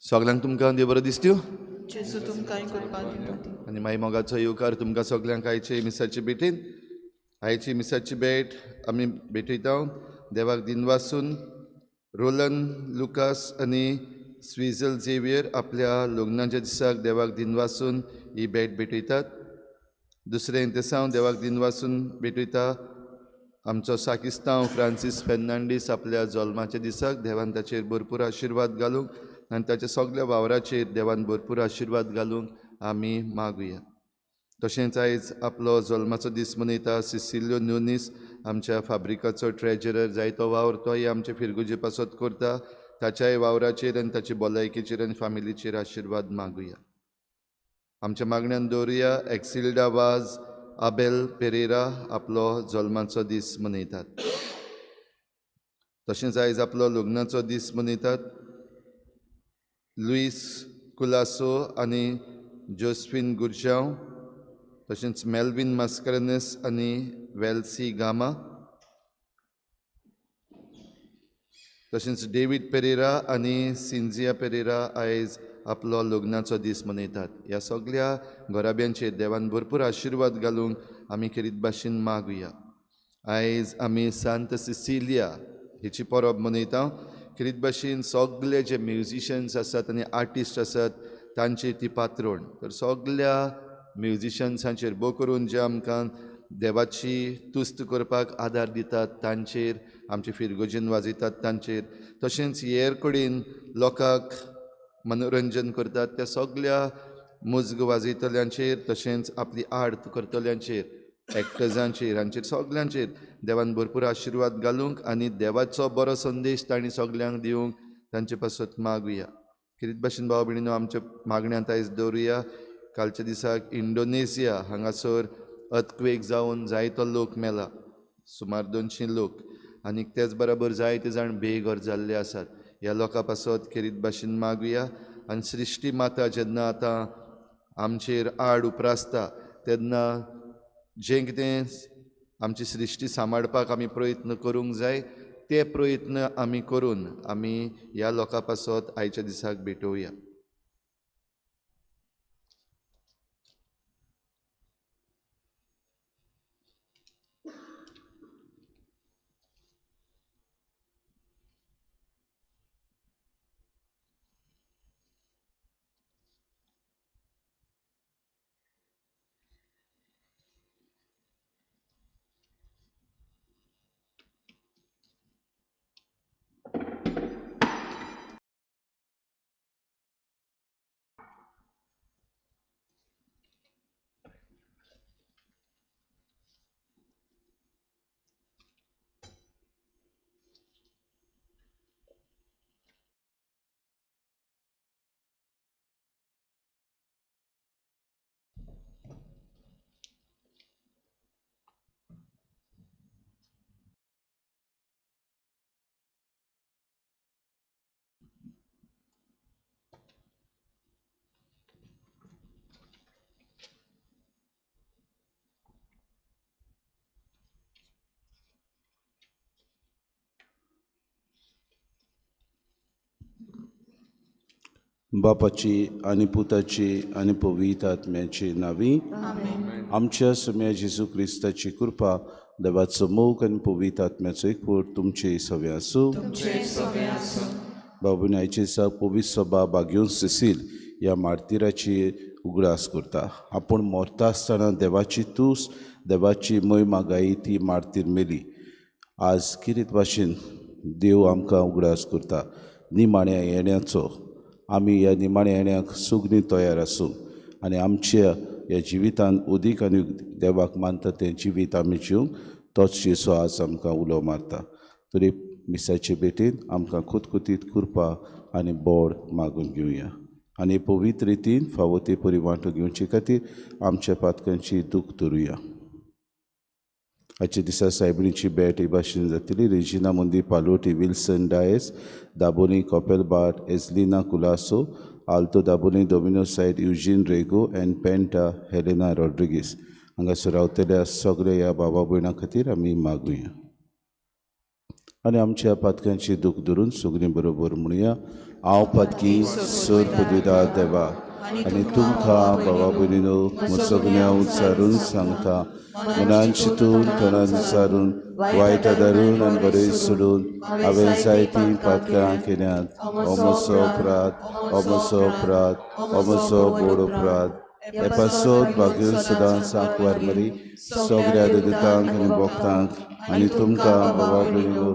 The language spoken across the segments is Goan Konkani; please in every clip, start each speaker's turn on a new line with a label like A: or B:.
A: सगल्यांक तुमकां देव बरो दिसत्यो
B: जेजू तुमकां कृपा दिवं.
A: आनी मागीर मोगाचो येवकार तुमकां सगल्यांक आयचे मिसाचे भेटीन. आयची मिसाची भेट आमी भेटयता देवाक दिनवासून रोलन लुकास आनी स्विझल झेवियर आपल्या लग्नाच्या दिसाक देवाक दिनवासून ही भेट भेटयतात. दुसरें तेसांव देवाक दिनवासून भेटयता आमचो साकिस्तांव फ्रांसीस फेर्नांडीस आपल्या जल्माच्या दिसाक देवान ताचेर भरपूर आशिर्वाद घालूंक आनी ताच्या सगल्या वावराचेर देवान भरपूर आशिर्वाद घालूंक आमी मागुया. तशेंच आयज आपलो जल्माचो दीस मनयता सिसिल्यो न्युनीस आमच्या फाब्रिकाचो ट्रेजरर, जायतो वावर तोय आमचे फिरगुजे पासत करता. ताच्याय वावराचेर आनी ताचे भलायकेचेर आनी फामिलीचेर आशिर्वाद मागुया. आमच्या मागण्यान दवरुया एक्सिल्डा वाज आबेल पेरेरा आपलो जल्माचो दीस मनयतात. तशेंच आयज आपलो लग्नाचो दीस मनयतात लुईस कुलासो आनी जोस्फिन गुरजांव, तशेंच मेल्विन मास्करेनस आनी वेल्सी गामा, तशेंच डेवीड पेरेरा आनी सिंजिया पेरेरा आयज आपलो लग्नाचो दीस मनयतात. ह्या सगल्या घराब्यांचेर देवान भरपूर आशिर्वाद घालूंक आमी खेरीत भाशेन मागुया. आयज आमी सांत सिसिलिया हेची परब मनयता. खेरीत भाशेन सगळे जे म्युजिशन्स आसात आनी आर्टिस्ट आसात तांचेर ती पात्रोण. तर सगल्या म्युजिशन्सांचेर भोव करून जे आमकां देवाची तुस्त करपाक आदार दितात तांचेर, आमचे फिरगोजेन वाजयतात तांचेर, तशेंच हेर कडेन लोकांक मनोरंजन करतात त्या सगल्या मुज्ग वाजयतल्यांचेर, तशेंच आपली आर्ट करतल्यांचेर, एक्टर्सांचेर, हांचेर सगल्यांचेर देवान भरपूर आशिर्वाद घालूंक आनी देवाचो बरो संदेश तांणी सगल्यांक दिवंक तांचे पासत मागुया. खेरीत भाशेन भाव भयणीनो आमच्या मागण्यांत आयज दवरुया कालच्या दिसाक इंडोनेशिया हांगासर अर्थक्वेक जावन जायतो लोक मेला, सुमार 200 लोक, आनी तेच बराबर जायते जाण बेघर जाल्ले आसात. ह्या लोकां पासत खेरीत भाशेन मागुया. आनी सृश्टी माता जेन्ना आतां आमचेर आड उप्रासता तेन्ना जें कितें आमची सृश्टी सांबाळपाक आमी प्रयत्न करूंक जाय ते प्रयत्न आमी करून आमी ह्या लोकां पासत आयच्या दिसाक भेटोवया.
C: बापाची आनी पुताची आनी पवित्र आत्म्याची नावी.
B: आमेन.
C: आमच्या सुम्या जेजू क्रिस्ताची कृपा, देवाचो मोग आनी पवित्र आत्म्याचो एकवट तुमचे सगळें आसूं. बाबून आयचे दिसा पवित्र सभा बागेवन सिसील ह्या मार्तिराची उगडास करता. आपूण मरता आसतना देवाची तूस, देवाची महिमा गायी ती मार्तीर मेली. आज किरीत भाशेन देव आमकां उगडास करता निमाण्या येण्याचो. आमी ह्या निमाण्या येण्याक सुगणी तयार आसूं आनी आमच्या ह्या जिवितान उदीक आनी देवाक मानता तें जिवीत आमी जिवंक तोच जेजू आज आमकां उलो मारता. तरी मिसाचे भेटेन आमकां खुतखुतीत कृपा आनी बोड मागून घेवया आनी पवित्र रितीन फावो ते परी वांटो घेवचे खातीर आमच्या पातकांची दूख धरुया. आजच्या दिसा सायबिणीची भेट ही भाशेन जातली. रेजिना मुंदी Paloti, Wilson Dias, Dabolim Kopelbat, Ezlina Colaco, Alto Dabolim, Domino side, Eugene Rego and Penta Helena Rodrigues. हांगासर रावतल्या सगळ्या ह्या बाबा भयणां खातीर आमी मागुया आनी आमच्या पातकांची दूख धरून सगळीं बरोबर म्हणुया. हांव पातकी सर पदवीदार देवा आनी तुमकां बाबा भयणीनो सगळ्यां उच्चारून सांगता, मनान चिंतून तणान विचारून वायट आदारून आनी बरें सोडून हांवें जायतीं पातकां केल्यांत. अमसो अपराध, अमसो अपराध, अमसो बोड अपराध. हे पासत भाग्य सदां सांकवार मरी सगळ्या दुदितांक आनी भक्तांक आनी तुमकां बाबा भयणीनो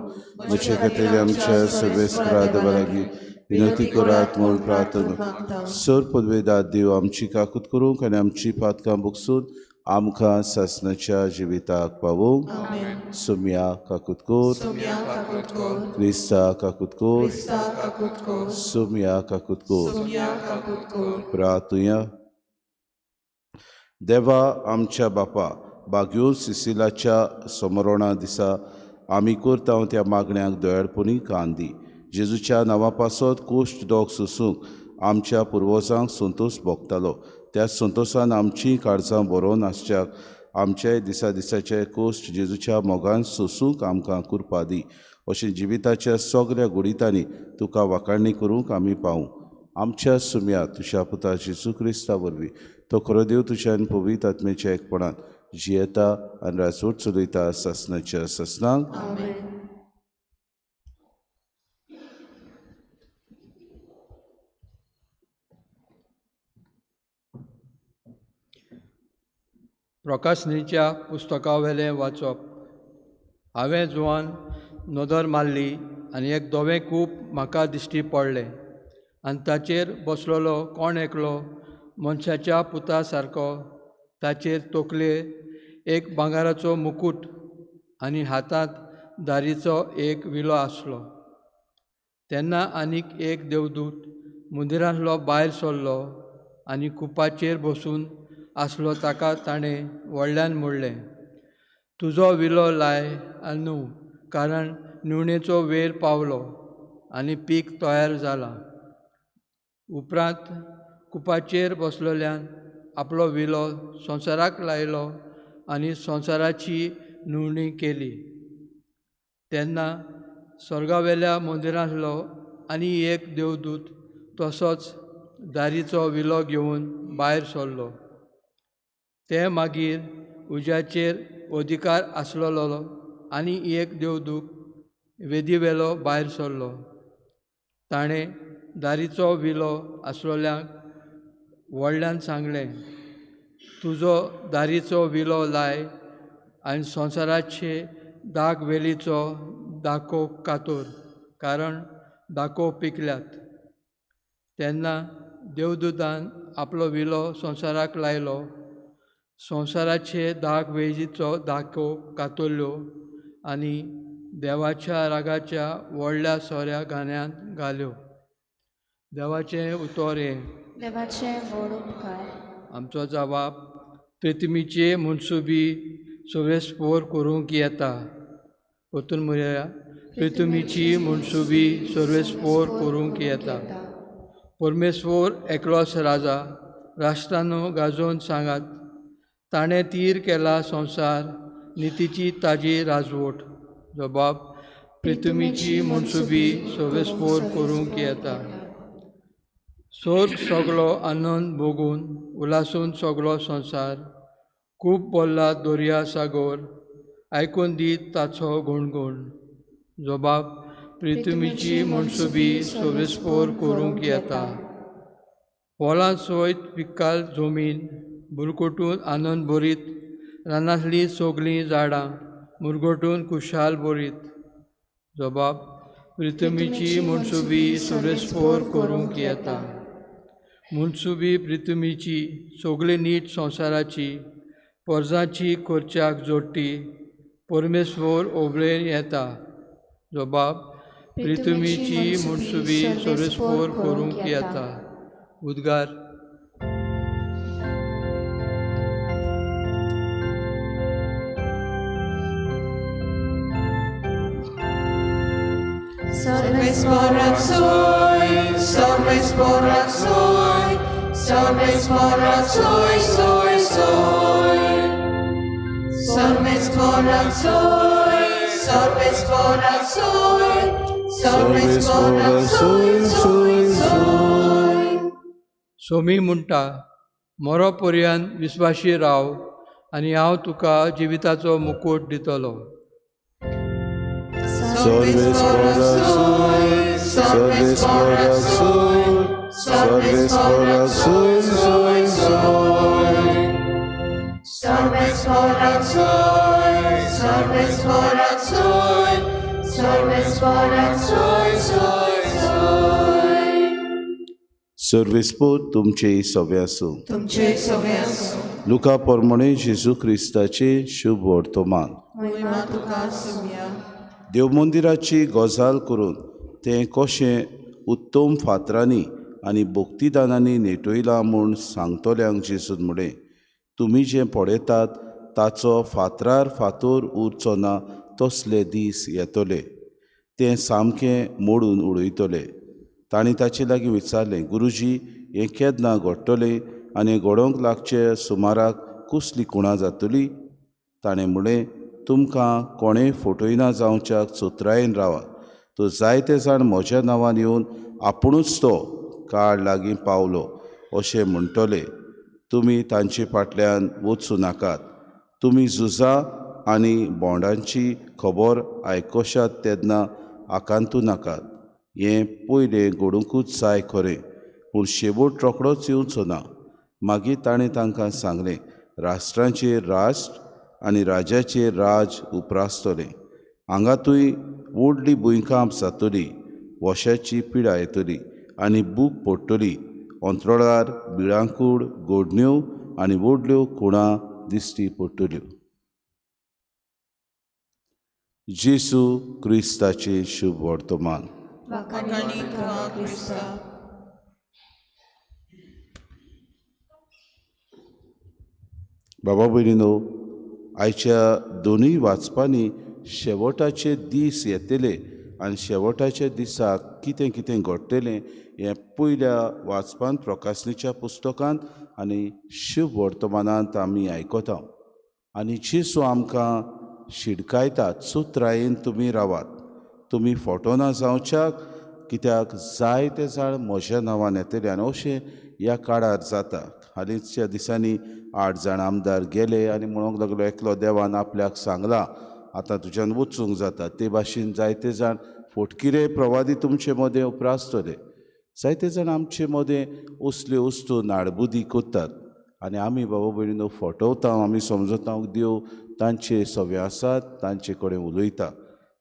C: म्हजे खातीर आमच्या सर्वेस्परा देवा लागीं विनंती करात म्हूण प्रार्थना. सर पदवेदार देव आमची काकूत करूंक आनी आमची पातकां भोगसून आमकां सासणाच्या जिविताक पावोवंक. सुम्या काकूत कोर, क्रिस्ता काकूत कोर, सुम्या काकूत कोर. प्रार्थुया. देवा आमच्या बापा, बागयो सिसिलाच्या समरणा दिसा आमी करता त्या मागण्याक दयाळपणी कान दी. जेजूच्या नांवा पासत कोश्ट दोग सोसूंक आमच्या पुर्वजांक संतोश भोगतालो. त्या संतोशान आमचीं काळजां बरोवन आसच्याक आमचे दिसा दिसाचे कोश्ट जेजूच्या मोगान सोसूंक आमकां कृपा दी. अशें जिविताच्या सगळ्या गुडितांनी तुका वाखाणणी करूंक आमी पावूं. आमच्या सुम्या तुज्या पुता जेजू क्रिस्ता वरवीं तो खरो देव तुज्या आनी पवित्र आत्म्याच्या एकपणान जियेता आनी राजवट चलयता सासणाच्या सासणाक.
D: प्रकाशनीच्या पुस्तकावेलें वाचप. हांवें जुवान नदर मारली आनी एक धवें कूप म्हाका दिश्टी पडलें आनी ताचेर बसलेलो कोण एकलो मनशाच्या पुता सारको. ताचेर तकलेर एक भांगराचो मुकूट आनी हातांत दारीचो एक विलो आसलो. तेन्ना आनीक एक देवदूत मंदिरांतलो भायर सरलो आनी कुपाचेर बसून आसलो. ताका ताणें व्हडल्यान म्हणलें, तुजो विलो लाय आनी न्हू, कारण निवणेचो वेळ पावलो आनी पीक तयार जालां. उपरांत कुपाचेर बसलेल्यान आपलो विलो संवसाराक लायलो आनी संवसाराची नुवणी केली. तेन्ना स्वर्गावेल्या मंदिरांतलो आनी एक देवदूत तसोच दारीचो विलो घेवन भायर सरलो. ते मागीर उज्याचेर अधिकार आसलेलो आनी एक देवदूत वेदीवेलो भायर सरलो. ताणें दारीचो विलो आसलेल्यांक व्हडल्यान सांगलें, तुजो दारीचो विलो लाय आनी संवसाराचे दाग वेलीचो दाखो कातोर, कारण दाखो पिकल्यात. तेन्ना देवदूतान आपलो विलो संवसाराक लायलो. संवसाराचे दाग वेलीचो दाखो कातरल्यो आनी देवाच्या रागाच्या व्हडल्या सोऱ्या गाण्यांत घाल्यो. देवाचें उतर हें.
E: देवाचें व्हड उपकार.
D: आमचो जवाब प्रिथ्वीचे मनसुबी सर्वेस्पोर करूंक येता. परतून म्हणया, प्रिथ्वीची मनसुबी सर्वेस्पोर करूंक येता. परमेश्वर एकलोच राजा, राष्ट्रांनो गाजोवन सांगात, ताणें तीर केला संवसार, नितीची ताजी राजवट. जबाब प्रिथ्वीची मनसुबी सर्वेस्पोर करूंक येता. सोद सगलो आनंद भोगून उलासून सगलो संवसार, खूब बोल्ला दर्या सागोर, आयकून दीत ताचो गुणगुण. जबाब प्रितुमीची मनसुबी सोवेस्पोर करूंक येता. पोलां सयत पिकाल जमीन बुरकुटून आनंद भरीत, रानांतलीं सगलीं झाडां मुरगटून खुशाल भरीत. जबाब प्रितुमीची मनसुबी सोवेस्पोर करूंक येता. मनसुबी प्रितुमीची सगली नीट संवसाराची, पोरजांची खोर्च्याक जोडटी परमेश्वर ओबळेन येता. जबाब प्रितुमीची मनसुबी सोरेस्पोर करूंक येता. उद्गार.
B: Sarvesporak soy, sarvesporak soy, sarvesporak soy, soy, soy. Sarvesporak soy, sarvesporak soy, sarvesporak soy, soy, soy.
D: Somi म्हणटा, मरो पर्यंत विस्वाशी राव आनी हांव तुका जिविताचो मुकूट दितलो.
C: Sarvesporak soy, sarvesporak soy, sarvesporak soy, soy, soy.
B: Sarvesporak soy, sarvesporak soy, sarvesporak soy, soy, soy.
C: सर्वेस्पोर तुमचे सवे आसूं.
B: तुमचे सवे आसूं.
C: लुका परमणे जेजू क्रिस्ताचे शुभ वर्तमान.
B: महिमा तुका सुम्या.
C: देव मंदिराची गजाल करून तें कशें उत्तम फातरांनी आनी भक्तिदानांनी नेटयलां म्हूण सांगतल्यांक जेजून म्हणलें, तुमी जें पळयतात ताचो फातरार फातर उरचो ना तसले दीस येतले, तें सामकें मोडून उडयतले. तांणी ताचे लागीं विचारलें, गुरुजी, हें केन्ना घडटलें आनी घडोवंक लागचे सुमाराक कसली खुणां जातली? ताणें म्हणलें, तुमकां कोणें फटयना जावच्याक चतुरायेन रावात. तो जायते जाण म्हज्या नांवान येवन आपुणूच तो काळ लागीं पावलो अशें म्हणटले. तुमी तांचे फाटल्यान वचूं नाकात. तुमी झुजां आनी बोंडांची खबर आयकशात तेन्ना आकांतू नाकात. हें पयलें घडुंकूच जाय खरें, पूण शेवट रोखडोच येवचो ना. मागीर ताणें तांकां सांगलें, राष्ट्रांचेर राष्ट्र आनी राज्याचेर राज उप्रासतलें. हांगातूय व्हडली भुंयकांप जातली, वशाची पिडा येतली आनी भूक पडटली. अंतराळार भिरांकूळ घडण्यो आनी व्हडल्यो खुणां दिश्टी पडटल्यो. जेजू क्रिस्ताचें शुभ वर्तमान. बाबा भयणीनो, आयच्या दोनूय वाचपांनी शेवटाचे दीस येतले आनी शेवटाच्या दिसाक कितें कितें घडटलें हें पयल्या वाचपांत प्रकाशनीच्या पुस्तकांत आनी शुभ वर्तमानांत आमी आयकता. आनी जेजू आमकां शिडकायता, चतुरायेन तुमी रावात, तुमी फटोना जावच्याक, कित्याक जायते जाण म्हज्या नांवान येतले. आनी अशें ह्या काळार जाता. हालींच्या दिसांनी 8 जाण आमदार गेले आनी म्हणूंक लागलो, एकलो देवान आपल्याक सांगलां आतां तुज्यान वचूंक जाता. ते भाशेन जायते जाण फटकिरे प्रवादी तुमचे मदें उप्रासतले. जायते जाण आमचे मदें असल्यो वस्तू नाडबुदी करतात आनी आमी बाबा भयणीनो फटवता. आमी समजता देव तांचे सवे आसात, तांचे कडेन उलयता.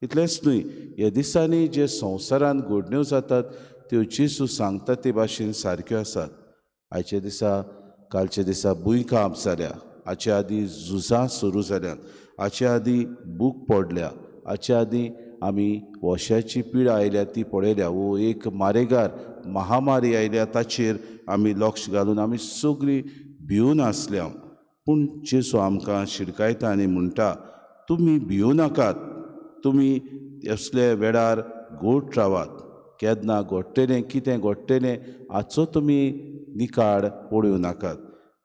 C: इतलेंच न्हय, ह्या दिसांनी जे संवसारांत घडण्यो जातात त्यो जेजू सांगता ते भाशेन सारक्यो आसात. आयच्या दिसा, कालच्या दिसा भुंयकांप जाल्या, हाचे आदीं झुजां सुरू जाल्यात, हाचे आदीं भूक पडल्या, हाचे आदीं आमी वशाची पिडा आयल्या ती पळयल्या, वो एक मारेगार महामारी आयल्या ताचेर आमी लक्ष घालून आमी सगळीं भिवन आसल्या. पूण जेजू आमकां शिडकायता आनी म्हणटा, तुमी भिवू नाकात, तुमी असल्या वेळार गोड रावात. केन्ना घडटलें, कितें घडटलें हाचो तुमी निकाळ पळोवं नाकात,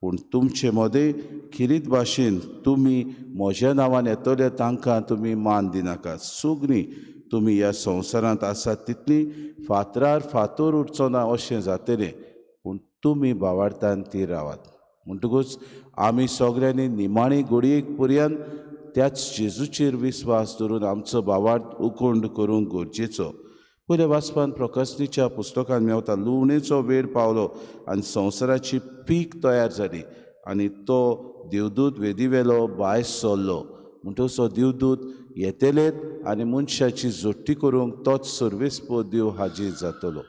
C: पूण तुमचे मदें खेरीत भाशेन तुमी म्हज्या नांवान येतले तांकां तुमी मान दिनाकात. सगळीं तुमी ह्या संवसारांत आसात तितली फातरार फातर उरचो ना अशें जातलें, पूण तुमी भावार्थान ती रावात. म्हणटकूच आमी सगळ्यांनी निमाणी घडयेक पर्यंत त्याच जेजूचेर विस्वास धरून आमचो भावार्थ उकोंड करूंक गरजेचो. पयल्या वाचपान प्रकाशनीच्या पुस्तकान मेवता लुवणेचो वेळ पावलो आनी संवसाराची पीक तयार जाली आनी तो देवदूत वेदीवेलो भायर सरलो. म्हणटकच तो देवदूत येतलेत आनी मनशाची जोडटी करूंक तोच सर्वेस्पर देव हाजीर जातलो.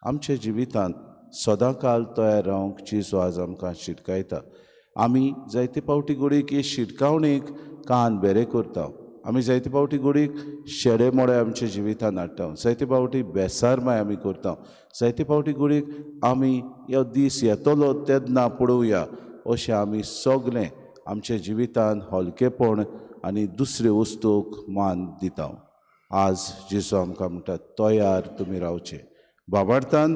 C: आमच्या जिवितांत सदांकाल तयार रावंक जेजू आज आमकां शिटकायता. आमी जायते फावटी घडयेक हे शिटकावणेक कान बेरे करता. आमी जायते फावटी घडयेक शेडे मोडे आमच्या जिवितांत हाडटा. जायते फावटी बेसारमाय आमी करता. जायते फावटी घडयेक आमी ह्यो दीस येतलो तेन्ना पळोवया अशें आमी सगळें आमच्या जिवितांत हलकेपण आनी दुसरे वस्तूक मान दिता. आज जेजू आमकां म्हणटा तयार तुमी रावचे. भावार्थान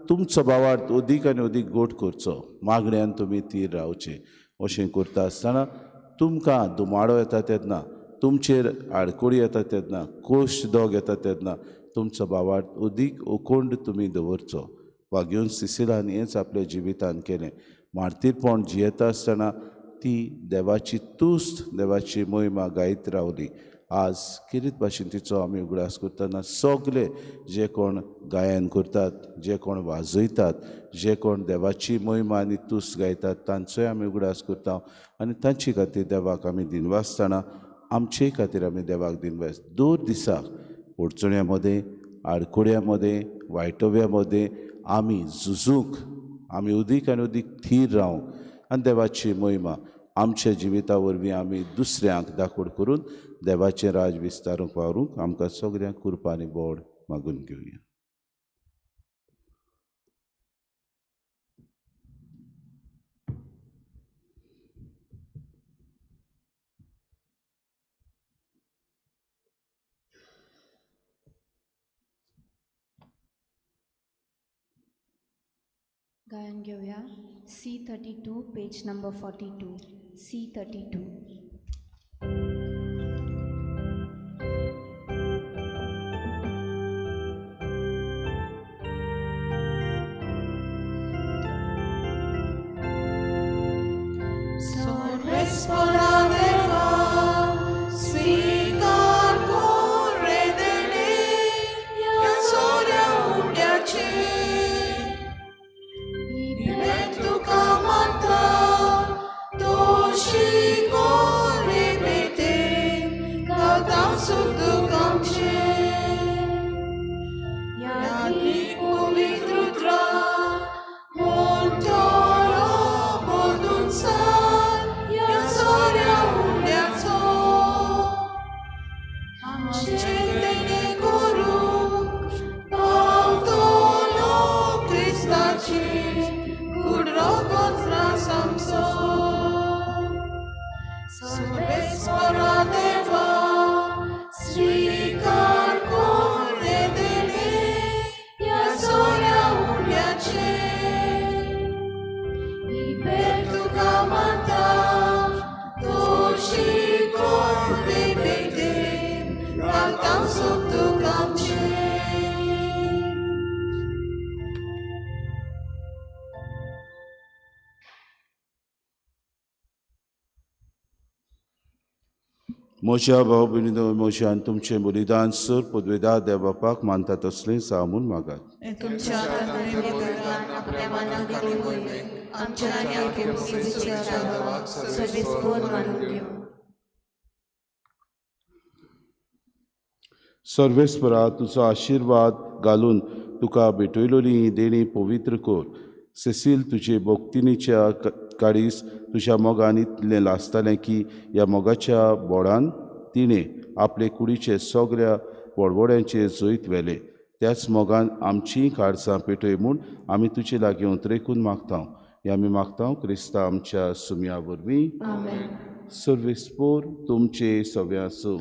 C: तुमचो भावार्थ अदीक आनी अदीक गोट करचो. मागण्यान तुमी तीर रावचे. अशें करता आसतना तुमकां दुमाडो येता तेन्ना, तुमचेर आडकोळी येता तेन्ना, कोश दोग येता तेन्ना तुमचो भावार्थ अदीक उकोंड तुमी दवरचो. वागेवन सिसिलान हेंच आपल्या जिवितान केलें. मार्तीरपण जियेता आसतना ती देवाची तुस्त, देवाची मोहिमा गायत रावली. आज किरीत भाशेन तिचो आमी उगडास करतना सगळे जे कोण गायन करतात, जे कोण वाजयतात, जे कोण देवाची मोहिमा आनी तुस्त गायतात तांचोय आमी उगडास करता आनी तांचे खातीर देवाक आमी दिनवासतना आमचे खातीर आमी देवाक दिनवास. दर दिसाक अडचण्या मदें, आडकोड्या मदें, वायटव्या मदें आमी झुजूंक, आमी अदीक आनी अदीक थीर रावंक आनी देवाची मोहिमा आमच्या जिविता वरवीं आमी दुसऱ्यांक दाखोड करून देवाचें राज विस्तारूंक वावरूंक आमकां सगळ्यांक कृपा आनी बोड मागून घेवया.
E: गायन घेवया C32 page number 42 C32.
C: म्हज्या भाव भयणीनो, म्हज्या आनी तुमचें बलिदान सर पदवेदार देव बापाक मानता तसलें जावं म्हूण मागात. सर्वेस्परा तुजो आशिर्वाद घालून तुका भेटयलोली ही देणी पवित्र कर. सेसील तुजे भक्तिनीच्या काडीस तुज्या मोगान इतलें लासतालें की ह्या मोगाच्या बोडान तिणें आपले कुडीचे सगळ्या बोडबोड्यांचेर जैत व्हेलें. त्याच मोगान आमचीं काळजां पेटय म्हूण आमी तुजे लागीं उतरेकून मागता. हें आमी मागता क्रिस्ता आमच्या सुमया वरवीं. सर्वेस्पोर तुमचे सगळे आसूं.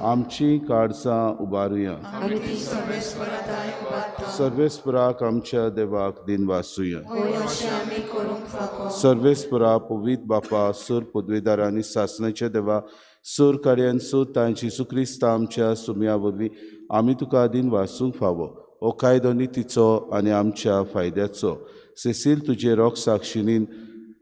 C: आमचीं काळजां उबारुया. सर्वेस्पराक आमच्या देवाक दिनवासुया. सर्वेस्परा पवित्र बापा, सर पदवेदार आनी सासणाच्या देवा, सर कार्यान सर तांची जेजू आमच्या सुमया वरवीं आमी तुका दिनवासूंक फावो. हो कायदो नितीचो आनी आमच्या फायद्याचो. सेसील तुजे रोग साक्षिणीन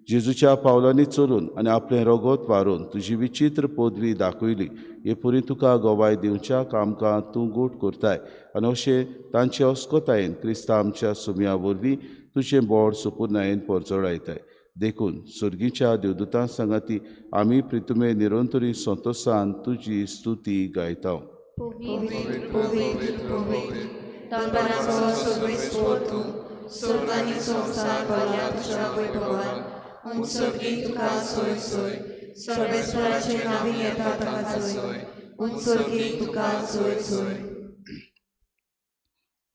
C: जेजूच्या पावलांनी चलून आनी आपलें रोगोत वारून तुजी विचित्र पदवी दाखयली. हे पुरी तुका गवाय दिवच्याक आमकां तूं गोट करताय आनी अशें तांचे अस्कोतायेन क्रिस्ता आमच्या सुमया वरवीं तुजें बोड सुपुर्नायेन परजळायताय. देखून सुर्गीच्या देवदूतां सांगाती आमी प्रितुमे निरंतरी संतोसान तुजी स्तुती गायता.
B: पवित्र पवित्र पवित्र दनपाराचो सर्वेस्पोर तूं, स्वर्ग आनी संवसार भरल्या तुज्या वैभवान. उंचगी तुका सोय सोय, सर्वेस्पराचे नांवी येता ताका सोय, उंचगी तुका सोय सोय.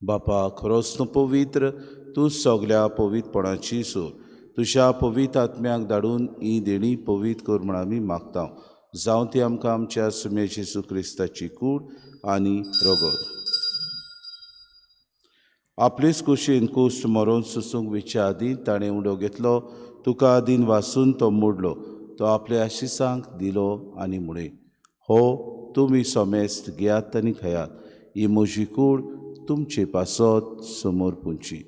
C: बापा खरोच तूं पवित्र, तूं सगल्या पवित्रपणाची सोर. तुज्या पवित्र आत्म्याक धाडून ही देणी पवित्र कर म्हण आमी मागता. जावं ती आमकां आमच्या सुमे जेजू क्रिस्ताची कूड आनी रगत. आपलेच कुशीन कुश्ट मरोन सोसूंक वेच्या आदीं ताणें उडो घेतलो, तुका आदीन वासून तो मोडलो, तो आपल्या आशिसांक दिलो आनी म्हळें, हो तुमी समेस्त घेयात आनी खायात, ही म्हजी कूड तुमचे पासत समोर पुंची.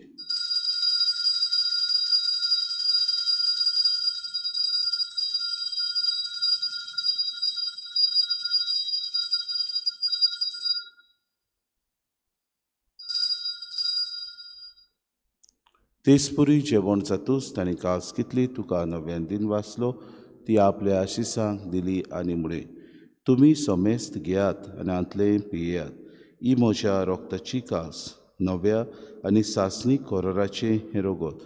C: तेचपुरी जेवण जातूच ताणें कास कितली तुका नव्यान दिन वाचलो, ती आपल्या आशिसांक दिली आनी म्हळें, तुमी समेस्त घेयात आनी हांतलें पियेयात, ही म्हज्या रोगताची कास, नव्या आनी सासणी कोरोराचें हें रोगत,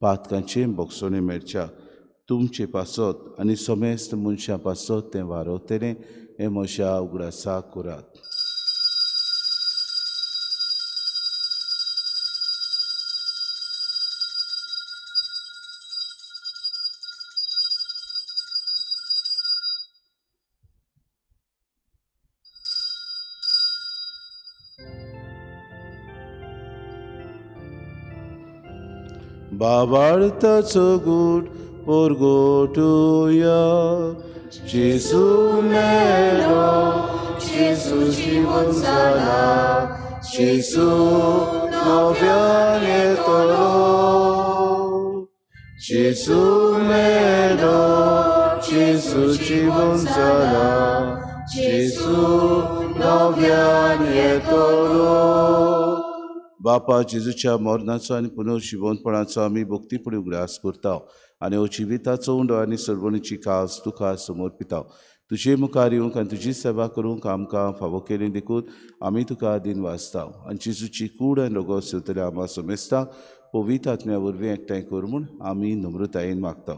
C: पातकांचें बोगसणें मेळच्या तुमचे पासत आनी समेस्त मनशां पासत तें वारवतलें, हें म्हज्या उगडासाक करात. बाबाळताचो गूट पोरगोटुया, जेजू मेलो, जेजू जिवन जाला, जेजू नव्यान येतलो. जेजू मेलो, जेजू जिवन जाला, जेजू नव्यान येतलो. बापा जेजूच्या मरणाचो आनी पुनर्जिवनपणाचो आमी भक्तीपणी उगडास करता आनी हो जिविताचो उंडो आनी सर्वणीची कास तुका समर्पिता. तुजे मुखार येवंक आनी तुजी सेवा करूंक आमकां फावो केली देखून आमी तुका दिन वाचता आनी जेजूची कूड आनी रोगो सेवतल्या आमा समेस्तांक पवित्र आत्म्या वरवीं एकठांय कर म्हूण आमी नम्रतायेन मागता.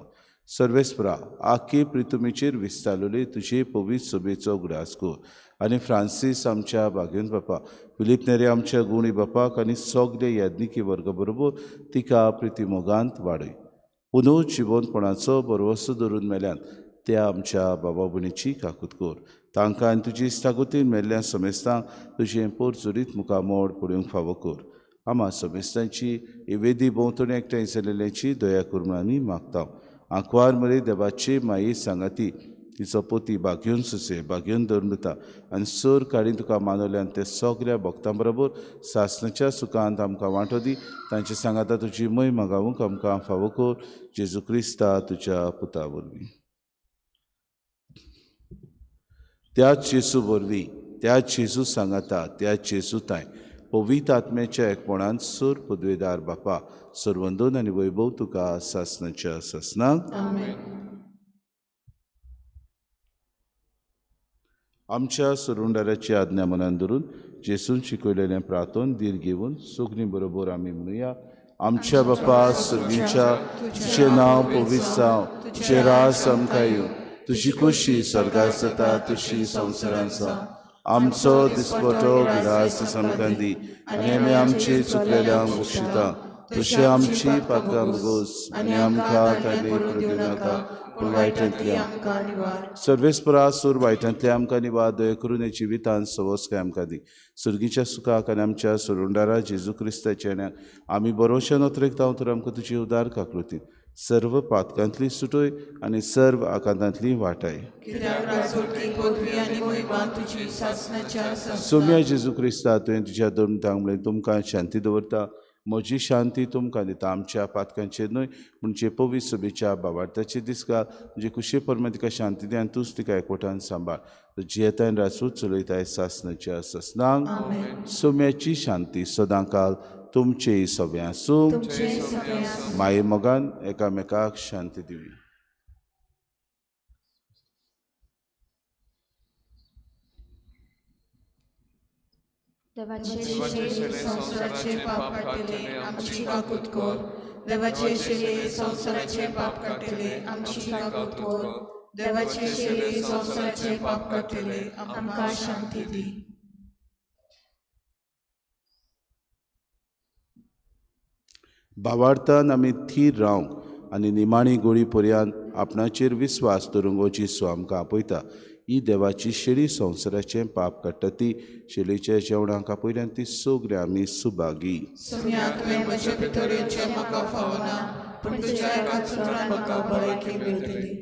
C: सर्वेस्परा आखे प्रितुमेचेर विस्तारलेले तुजे पवित्र सभेचो उगडास कर आनी फ्रांसीस आमच्या बागेवन बापा, फिलीप नेरे आमच्या गुणी बापाक आनी सगळे याज्ञिकी वर्ग बरोबर तिका प्रितीमोगांत वाडय. पुनर्जिवनपणाचो बरवसो धरून मेल्यान त्या आमच्या बाबा भयणीची काकूत कर. तांकां आनी तुजी इश्टागतीन मेल्ल्या समेस्तांक तुजें पोरचुरीत मुखामोड पळोवंक फावो कर. आमा समेस्तांची वेदी भोंवतणी एकठांय जाल्ल्याची दया कर म्हूण आमी मागता. आंकवार मरे देवाची माये सांगाती तिचो पोती बागेवन सुसे बागेवन धरून दिता आनी सर काडीन तुका मानवल्यान ते सगल्या भक्तां बरोबर सासणाच्या सुखांत आमकां वांटो दी. तांचे सांगाता तुजी मय मागावूंक आमकां फावो कर, जेजू क्रिस्ता तुज्या पुता वरवीं. त्याच जेजू वरवीं, त्याच जेजू सांगाता, त्याच जेजू ताय पवित्र आत्म्याच्या एकपणान सर पदवेदार बापा सर्वंदन आनी वैभव तुका सासणाच्या सासणाक. आमच्या सरुंडाराची आज्ञा मनान धरून जेसून शिकयलेलें प्रार्थन धीर घेवन सगळीं बरोबर आमी म्हणुया. आमच्या बापा सर्गीच्या, तुजें नांव पवित्र जावं, तुजें राज आमकां येवं, तुजी खोशी स्वर्गार जाता तशी संवसारांत जावं. आमचो दिसपटो गिरास आमकां दी आनी आमी आमचे चुकलेल्यांक बक्षिता तशें आमची पात्रां भोगोस आनी आमकां ताणे पडूं नाका पूण वायटांतल्या सर्वेस्परा सूर वायटांतल्या आमकां निवार. दया करून हे जिवितांत सवस्काय आमकां दी. सुर्गीच्या सुखाक आनी आमच्या सोरुंडारा जेजू क्रिस्ताच्या येण्याक आमी बरोवच्या नोत्रेक जावं तर आमकां तुजी उदार काकृती सर्व पातकांतली सुटोय आनी सर्व आकांतांतली वाटाय. सोम्या जेजू क्रिस्ता, तुवें तुज्या दोन तांक म्हणलें तुमकां शांती दवरता, म्हजी शांती तुमकां दिता. आमच्या पातकांचेर न्हय पूण जे पवित्र सभेच्या बाबार्थाचे दिसका म्हणजे कुशे परमे तिका शांती दी आनी तूंच तिका एकवटान सांबाळ. जियेतान रासूच चलयताय सासनाच्या ससनांक. सोम्याची शांती सदांकाल तुमचेय सगळें आसूं. माये मोगान एकामेकाक शांती दिवया.
B: देवाचे शिरे संवसाराचे पाप काडटले आमची काकूत कर. देवाचे शिरे संवसाराचे पाप काडटले आमची काकूत कर. देवाचे शिरे संवसाराचे पाप काडटले आमकां शांती दी.
C: भावार्थान आमी थीर रावंक आनी निमाणी गोळी पर्यंत आपणाचेर विस्वास दवरूंक हो जेजू आमकां आपयता. ही देवाची शेळी संवसाराचें पाप काडटा ती शेळीच्या जेवणाक आपयल्यान ती सगळीं आमी सुभागी.
B: सोम्या तुवें म्हजे भितर येवचें म्हाका फावना, पूण तुज्या एका उतरान म्हाका भलायकी मेळटली.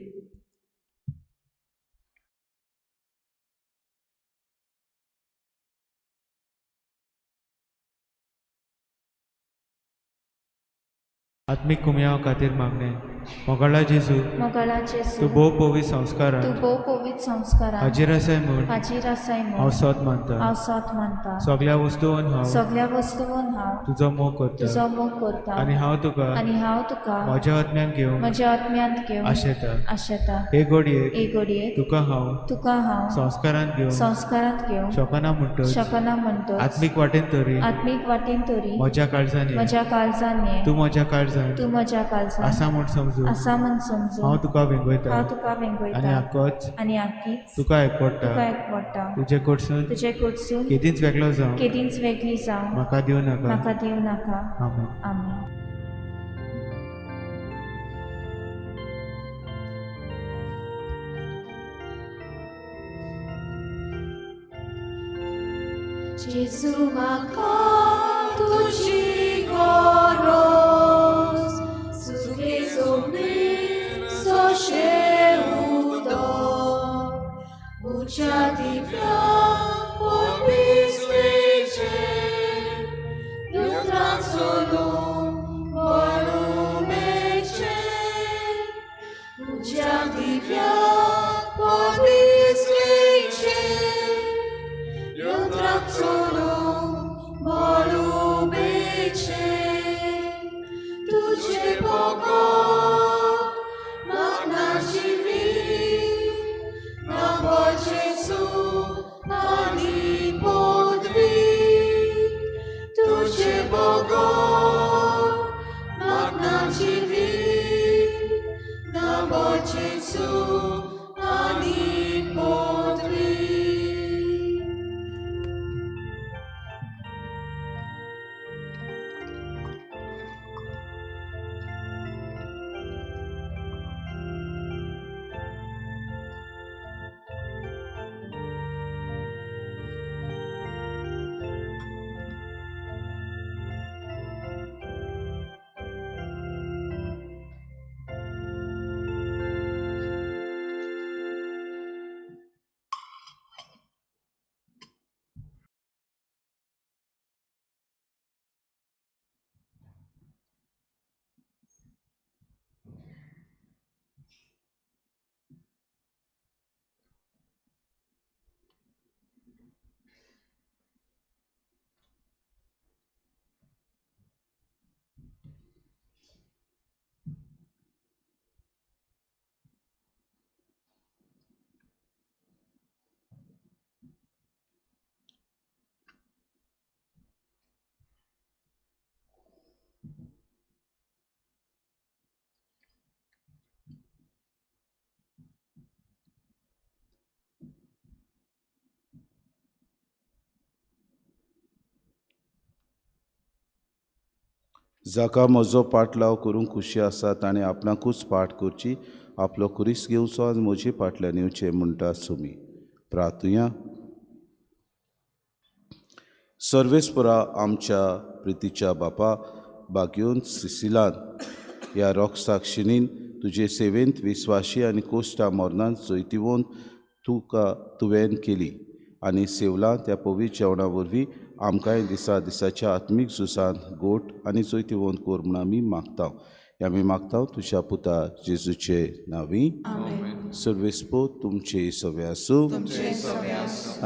F: आत्मीक कुमयाव खातीर मागणें. मोगाळा जेजू,
E: मोगाळा जेजू,
F: तूं भोव पवित्र संस्कारान
E: तूं भोव पवित्र संस्कारान
F: हाजीर आसाय म्हूण
E: हाजीर आसाय म्हूण
F: हांव सोद मानता.
E: हांव सोद मानता.
F: सगळ्या वस्तून हांव
E: सगळ्या वस्तून हांव
F: तुजो मोग करता
E: तुजो मोग करता
F: आनी हांव तुका
E: आनी हांव तुका
F: म्हज्या आत्म्यान घेवन
E: म्हज्या आत्म्यांत घेवन
F: आशेता.
E: आशेता.
F: हे घडयेक
E: हे घडयेक
F: तुका हांव
E: तुका हांव
F: संस्कारांत घेवन
E: संस्कारांत घेवन
F: शकना म्हणटच
E: शकना म्हणटच
F: आत्मीक वाटेन तरी
E: आत्मीक वाटेन तरी
F: म्हज्या काळजान ये.
E: म्हज्या काळजान ये.
F: तूं म्हज्या काळजान
E: तूं म्हज्या काळजान
F: आसा म्हूण समजून
E: आसा म्हूण समजून
F: हांव तुका वेंगयता
E: हांव तुका वेंगयता
F: आनी आकोच
E: आनी आकीच
F: तुका एकवडटा.
E: तुका एकवडटा.
F: तुजे कडसून
E: तुजे कडसून
F: केदींच वेगळो जावं
E: केदींच वेगळी जावं
F: म्हाका दिवं नाका.
E: म्हाका दिवं नाका.
F: आमेन.
E: आमेन.
B: जेजू म्हाका तुजी गरज, सुखे सोबीत सोशे उदक, उच्या दिव्या पोपिसलेचे, युत्रां सोलून बळुमेचे, उच्या दिव्या पोपिसलेचे, युत्रां सोलून बळुमेचे, तुझे बगर म्हाका जिवीत ना जेजू आनी पदवी, तुझे बगर म्हाका जिवीत ना जेजू आनी पदवी.
C: जाका म्हजो पाटलाव करूंक खुशी आसा ताणें आपणाकूच पाठ करची, आपलो खुरीस घेवचो आनी म्हजे फाटल्यान येवचें म्हणटा सुमी. प्रार्थुया. सर्वेस्परा आमच्या प्रितीच्या बापा, बागयोन सिसिलान ह्या रोगसाक्षिणीन तुजे सेवेंत विस्वाशी आनी कोश्टा मरणान जैतिवंत तुका तुवें केली आनी सेवलां त्या पवित्र जेवणा वरवीं आमकांय दिसा दिसाच्या आत्मीक झुजांत गोट आनी जैतिवंत कर म्हूण आमी मागता. हे आमी मागता तुज्या पुता जेजूचे नांवी. सर्वेस्पो तुमचे सवे आसूं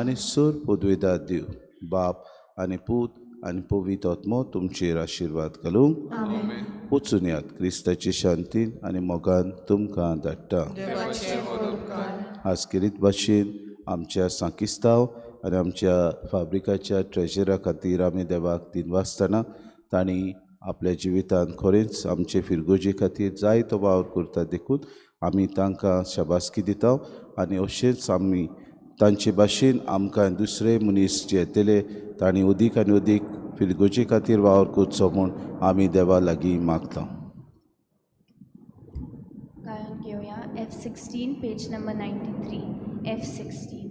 C: आनी सर पदवेदार देव बाप आनी पूत आनी पवित्र आत्मो तुमचेर आशिर्वाद घालूं. वचून यात क्रिस्ताची शांतीन आनी मोगान तुमकां धाडटा. आज खेरीत भाशेन आमच्या सांकिस्तांव आनी आमच्या फाब्रिकाच्या ट्रेजरा खातीर आमी देवाक दिनवासतना तांणी आपल्या जिवितांत खरेंच आमचे फिरगोजी खातीर जायतो वावर करता देखून आमी तांकां शाबासकी दिता आनी अशेंच आमी तांचे भाशेन आमकां दुसरे मनीस जे येतले तांणी अदीक आनी अदीक फिरगोजी खातीर वावर करचो म्हूण आमी देवा लागीं मागता.
E: गायन घेवया F16 page number 93 F16.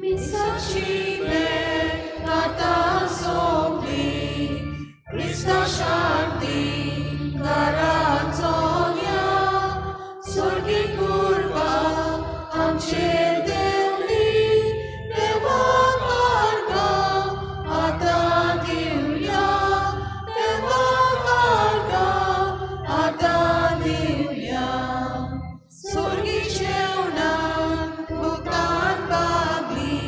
B: मिसाची भेट आतां सोंपली, क्रिस्ता शांती घरा चोल्या, स्वर्गी कुर्बा आमचेर देंवली, देवाक आर्गां आतां दिवया, देवाक आर्गां आतां दिवया. स्वर्गी जेवणान भुकान भागली,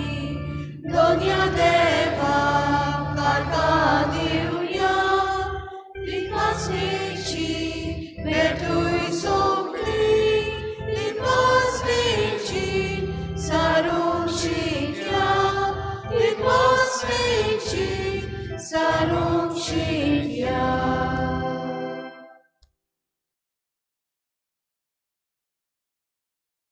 B: दोनया देवाक आर्गां दिवया, दिनवासणेची भेटूय सोंपली, दिनवासणेची सारूंक शिकया, दिनवासणेची सारूंक शिकया.